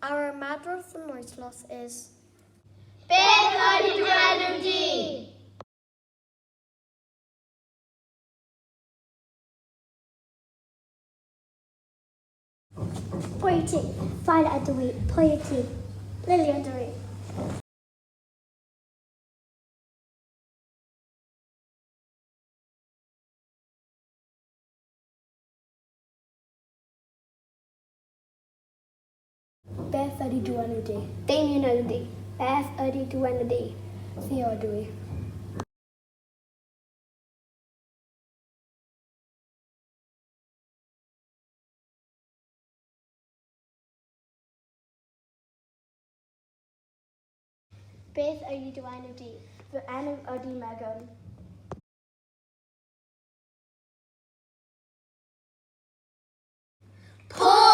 Our ymadrodd for wythnos is Beth ydy dy enw di? Pwy wyt ti? Fair ydw i. Pwy wyt ti? Lily ydw i. Beth ydy dy enw di? Damien ydw i. Beth ydy dy enw di? Theo ydw i. Beth ydy dy enw di? Fy enw ydy Megan. Pwy